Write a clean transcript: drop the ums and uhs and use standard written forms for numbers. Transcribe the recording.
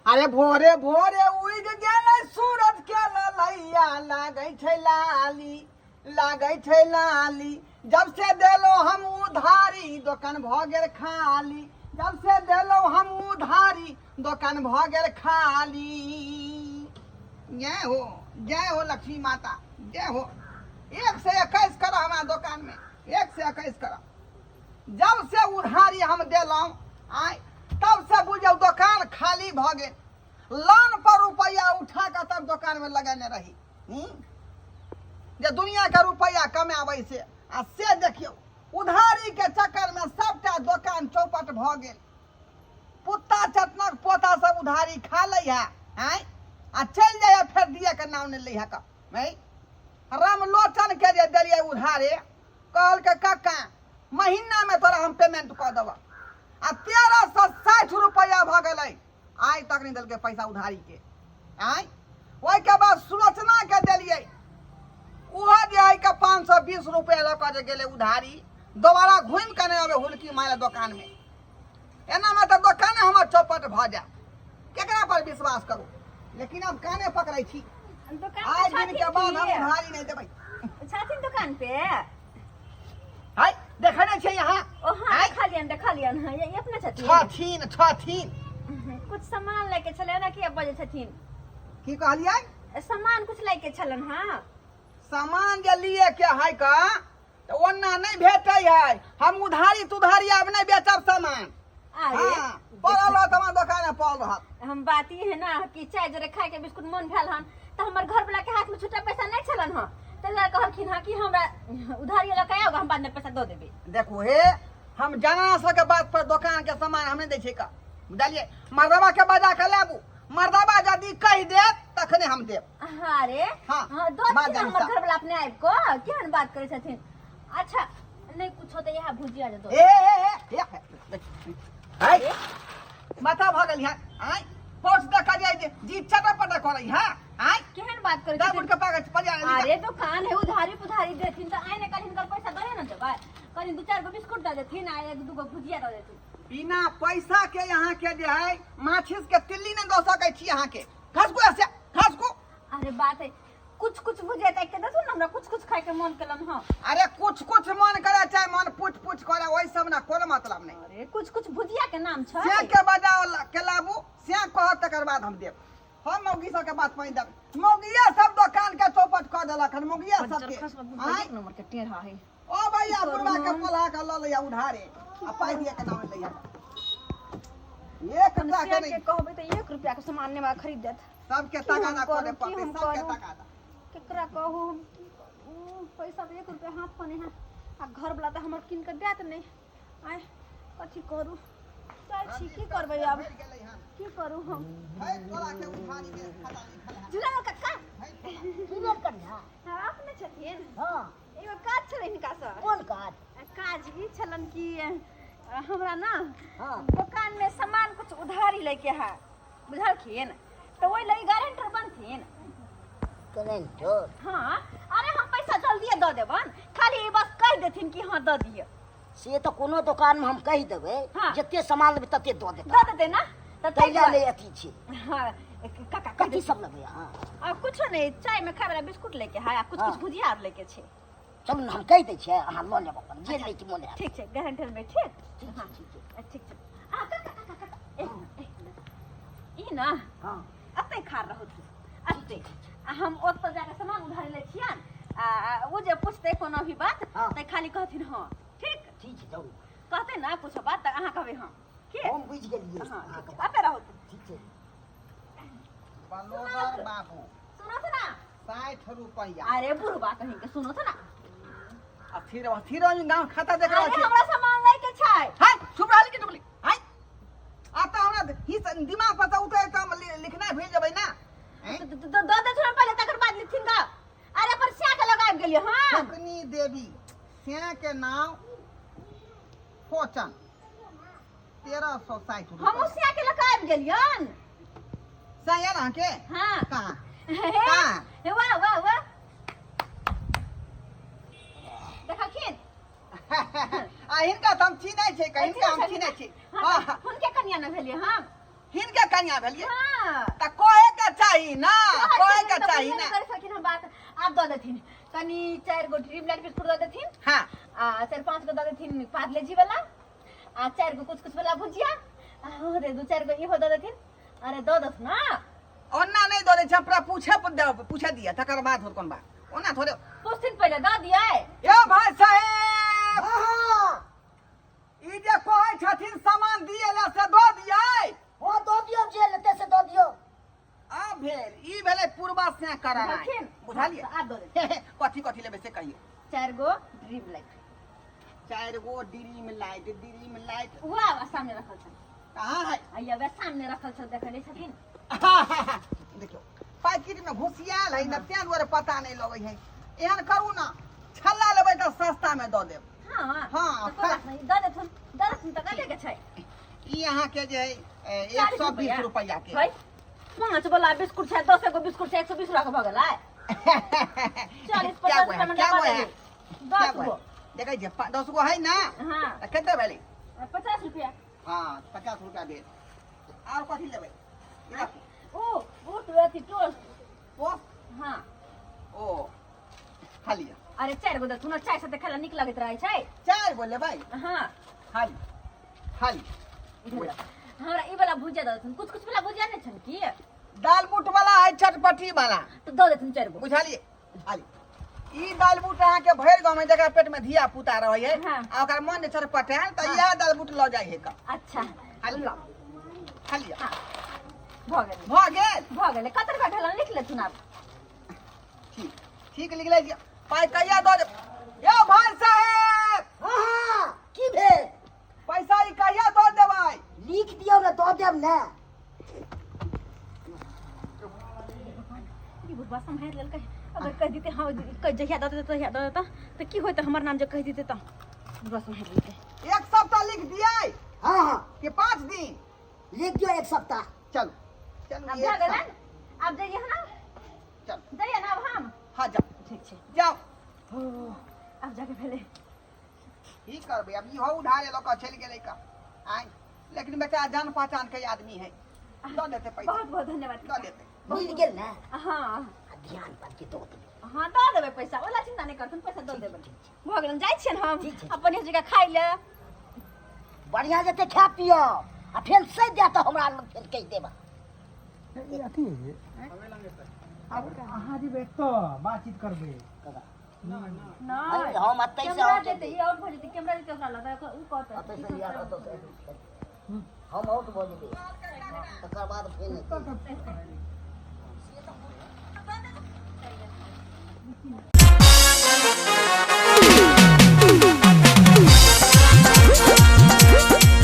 अरे भोरे भोरे उग गेलै सूरज के ललैया, लागै छै लाली, लागै छै लाली। जब से देलो हम उधारी दोकान भऽ गेल खाली, जब से देलो हम उधारी दोकान भऽ गेल खाली। जय हो, जय हो लक्ष्मी माता, जय हो। 1 से 21 करऽ हमरा दोकान में, 1 से 21 करऽ। जब से उधारी हम देलहुँ आय, तब से बुझौ दोकान खाली भऽ गेल। लोन पर रुपैआ उठा कऽ तब दोकान में लगेने रही, जे दुनिया के रुपैआ कमाबै से, आ से देखियौ उधारी के चक्कर में सबटा दोकान चौपट भऽ गेल। पुत्ता चटनक पोता सब उधारी खा लै है आँय, आ चलि जाइ है, फेर दिए के नाम नहि लै है। कऽ नहीं रामलोचन के जे देलियै उधारे, कहलकै कक्का महीना में तोरा हम पेमेंट कऽ देबह, आ 1360 रुपैआ भऽ गेलै, आइ तक नहि देलकै पैसा उधारी के आँय। ओहिके बाद सुलोचना के देलियै, ओहो जे है के 520 रुपैआ लऽ कऽ जे गेलै उधारी, दोबारा घुमि कऽ नहि अबै हुलकी मारे दोकान में। एना में तऽ दोकाने हमर चौपट भऽ जायत। केकरा पर विश्वास करू? लेकिन आब काने पकड़ै छी। दुकान आइ पे दिन के छथिन बाद हम की? उधारी नहि देबै। छथिन दुकान पे? हाय, देखै नहि छियै यहाँ? ओ हाँ। आँय? देखलियन, देखलियन। हाँ, ये अपने छथिन? छथिन, छथिन। कुछ सामान लैके छलै ना, कि बजै छथिन? की कहलियै? सामान कुछ लैके छलन। हाँ। सामान जे लिए के है का, तऽ ओना नहि भेटै है। हम उधारी तुधारी आब नहि बेचब सामान। अरे। हाँ, पड़ल रहत हमरा दोकान में, पड़ल रहत। हम बात ई है ना कि चाय जरे खाए के बिस्कुट मन भेल हन, तऽ हमर घर वाला के हाथ में छुट्टा पैसा नहीं छलन हन, तऽ लए कहलखिन हन कि हमरा उधारी लऽ के आउ, हम बाद में पैसा दऽ देबै। देखू हे, हम जनाना सबके बात पर दोकान के सामान हम नहि दै छियै का, बुझलियै? मर्दबा के बजा के लाबू, मर्दबा यदि कहि देत तखने हम देब। अरे। हाँ, हाँ, दऽ बात देथिन जानी हमर साहब। घर वाला अपने आबि कऽ। केहन बात करै छथिन? अच्छा, नहीं कुछो तऽ इएह भुजिया जे दऽ। ए ए ए ए, ए, माथा भऽ गेल है आय, पहुँच दऽ कऽ जाइ जे जी चटा पटा करै है आय। केहन बात करै दऽ छथिन? बुट के पागल पजा। अरे, दुकान है, उधारी पुधारी देथिन तऽ आइ ने काल्हि हिनकर पैसा दहे ने देबै। कनि दू चारि गो बिस्कुट दऽ देथिन आ एक दू गो भुजिया दऽ देथिन। बिना पैसा के यहाँ के जे है माचिस के तिल्ली नहि दऽ सकै छी अहाँके। खसकू ऐसे, खसकू। अरे, बात है कुछ कुछ भुजिया ताकि के देथुन ने, हमरा कुछ कुछ खाए के मन केलन। हाँ। अरे, कुछ कुछ मन करे चाहे मन पुछ पुछ करे, ओहि सब ना कोनो मतलब नहीं। अरे, कुछ कुछ भुजिया के नाम छै। से के बजाओ के लाबू, से कहत तकर बाद हम देब। हम मौगी सबके बात पानि देब? मौगिया सब दोकान के चौपट कऽ देलक हन, मौगिया सबके आँय? एक नंबर के टेढ़ा है। ओ भैया, करू बुढ़वा के हम? पोला के लऽ लैया उधारे आ पाइ दिए के नाम लैया एक टाका के नहीं। कहबै तऽ 1 रुपया के सामान नहि हमरा खरीद देत। सबके की हम तकादा करू, करे की पड़तै हम सबके करू? तकादा। केकरा कहू हम? की करू? पैसा तऽ 1 रुपया हाथ पर नहि है आ घर वाला तऽ हमर कीन कऽ देत नहि। आय, कथी करू? चल छी, की करबै आब? भरि गेलै हन। की करू हम? है तोरा के उधारी के खाता लिखल है। झूला कक्का। है तोरा। सुनब कन्या। हाँ, अपने छथिन? हाँ। एगो काज छलै हिनकासँ। कोन काज? काज ई छलन कि हमरा ना दुकान में सामान कुछ उधारी लेके है, बुझलखिन? तऽ ओहि लगी गारंटर बनथिन। करेंटर? हाँ। अरे, हम पैसा जल्दिए दऽ देबन, खाली बस कहि देथिन कि हाँ, दऽ दिअ। से तऽ कोनो दोकान में हम कहि देबै। जते सामान लेबै तते दऽ देता। दऽ देतै ना? तऽ ताहि लए नहि अथी छै। हाँ काका, कहि कथी देथिन। सब लेबै अहाँ? आ कुछो नहीं, चाय में खाए वाला बिस्कुट लेके है आ कुछ कुछ भुजिया आर लेके छै। चलू ने, हम कहि दै छियै, अहाँ लऽ लेब अपन जे लैके मोन हैत। ठीक छै, गारंटर में ठीक। ठीक हाँ। छै, ठीक छै। ठीक छै। आ काका, काका, काका, एक मिनट, एक मिनट। ई ना अतै खार रहू अतै, आ हम ओतऽ जाके सामान उधारी लै छियन आ ओ जे पूछतै कोनो भी बात तऽ खाली कहथिन हाँ, ठीक? ठीक छै, जाउ। कहतै ना कुछो बात तऽ अहाँ कहबै हाँ, की? हम बुझि गेलियै। हाँ। अहाँके ठीक छै। बात। अतै रहू। ठीक छै। बलोदर बाबू। सुनो तो ना। 60 रुपैआ। अरे बुढ़बा कहीं के, सुनो तो ना। अथी रहो, अथी रहो, गाँव खाता देख रहल अरे छी। हमरा सामान लै के छै। हाय, चुप रहली कि चुपली? हाय, आ तऽ हमरा ही दिमाग पर से उतरे तऽ हम लिखनाइ भूलि जेबै ना, हैं? दऽ देथुन ना पहिले, तकर बाद लिखथिन गा। अरे, पर स्या के लगाबि गेलियै हँ। फकनी देवी, स्या के नाम फोचन, 1360 हमहूँ रुपैआ। स्या के लगाबि गेलियन। स्या आयल अहाँके? हाँ। कहाँ? हे। कहाँ? हे, वाह वाह वाह, देखलखिन? आ हिनका तऽ हम चिन्है छियै, हिनका हम चिन्है छी। हाँ, हाँ। हुनके कनिया न भेलियै हम। हिनके कनिया भेलियै। हाँ। तऽ कहे के चाही ना, कहे के तऽ चाही बुझबे ना। नहि करै छलखिन हम बात। आब दऽ देथिन कनि 4 गो ड्रीम लाइट बिस्कुट दऽ देथिन। हाँ। आ 4-5 गो दऽ देथिन पार्ले जी वाला, आ 4 गो कुछ कुछ वाला भुजिया, आ हो रे 2-4 गो इहो दऽ देथिन। अरे दऽ दथ ना। ओना नहि दऽ दै छै, पूरा पूछे पर दे, पूछे दिअ तकर बाद होत कोन बात। ओना थोड़े पूछथिन पहिले दऽ दियै। यौ भाई साहेब, हाँ, हाँ। ई जे कहै छथिन सामान दिए ला से दऽ दियै? हाँ, दऽ दियौ, जे लेतै से दऽ दियौ। आब भेल ई भेलै पूर्वा से करानाइ, बुझलखिन? बुझलियै? आब दऽ देथिन। कथी कथी लेबै से कहियौ। 4 गो ड्रीम लाइट। 4 गो ड्रीम लाइट, ड्रीम लाइट वएह सामने रखल छै। कहाँ है? हैया वएह सामने रखल छै, देखै नहि छथिन? देखियौ पैकेट में घुसियाल है ना, तें दुआरे पता नहीं लगै है। एहन करू ना, छल्ला लेबै तऽ सस्ता में दऽ देब। हाँ, हाँ, तऽ कोइ बात नहीं, दऽ देथुन, दऽ देथुन तऽ कते के छै? ई अहाँके जे है, 120 रुपैआ के। है? 5 वाला बिस्कुट छै, 10 गो बिस्कुट छै, 120 रुपया के भऽ गेलै। 40 क्या 50 गो है? रुपया में क्या गो दऽ है? देबै। क्या 10 गो है? गो। देखै छियै, 10 गो है ना? हाँ। तऽ कते भेलै? 50 रुपया। हाँ, 50 रुपया भेल। आर कथी लेबै? ई राखू। ओ तो अथी टोस्ट। टोस्ट? हाँ। ओ, खा लिअ। अरे 4 गो देथुन, चाय साथे खाय ला नीक लगैत रहै छै। 4 गो लेबै? हाँ। खा लिअ, खा लिअ। हमरा ई वाला भुजिया दऽ देथुन, कुछ कुछ वाला भुजिया नहि छनि की? दाल बूट वाला है, चटपटी वाला। तऽ दऽ देथुन 4 गो। बुझलियै? खा लिअ। ई दाल बूट अहाँके भरि गाँवमे जकरा पेटमे धिया पुता रहै है, हाँ। आ ओकर मन जे चटपटायल तऽ हाँ। इएह दाल बूट लऽ जाइ है कऽ। अच्छा। खा लिअ, खा लिअ। हाँ। भऽ गेलै। भऽ गेल? भऽ गेलै। कते रुपया भेलन लिख लेथुन आब। ठीक, ठीक लिख लै छियै। पाइ कहिया दऽ देब? यौ भाई साहेब! हाँ, हाँ, की भेल? पैसा ई कहिया दऽ देबै? लिख दियौ ने, दऽ देब ने। ई बुढ़बा सम्हारि लेलकै। अगर कहि दितै हाँ, जहिया दऽ देतै तहिया दऽ देतै तऽ की होइतै? हमर नाम जे कहि दितै तऽ बुढ़बा सम्हारि लेलकै। 1 सप्ताह लिख दियै? हाँ, हाँ। कि 5 दिन? लिख दियौ 1 सप्ताह। चलू, चलू, आब एक भऽ गेलै? सप्ताह। आब जइयै हम? चलू। जइयै ने आब हम? हाँ, जाउ। ठीक छै। जाउ। ओ, आब जाके भेलै। की करबै अब, इहो उधारे लऽ कऽ चलि गेलै कऽ आँय। लेकिन बेचारा जान पहचान के आदमी है, दऽ देतै पैसा। बहुत बहुत धन्यवाद। दऽ देतै। मिल गेल ने? हाँ। आ ध्यान पर के दऽ देबै। हाँ, दऽ देबै पैसा, ओला चिंता नहि करथुन, पैसा दऽ देबै। ठीक छै। भऽ गेल, जाइ छियनि हम। ठीक छै। अपन जगह खाइ लए। बढ़िआँ जेतै खा पियब, आ फेर सहि जायत तऽ हमरा लग फेर कहि देब। अथी अहाँ जेबै एतऽ बातचीत करबै? नहि, हम एतै से कैमरा आउट देतै, ई आउट भऽ जेतै, कैमरा देतै ओकरा लग, ओ कहतै। एतै से यार, एतऽ से हम आउट भऽ जेबै, तकर बाद फेर एतै।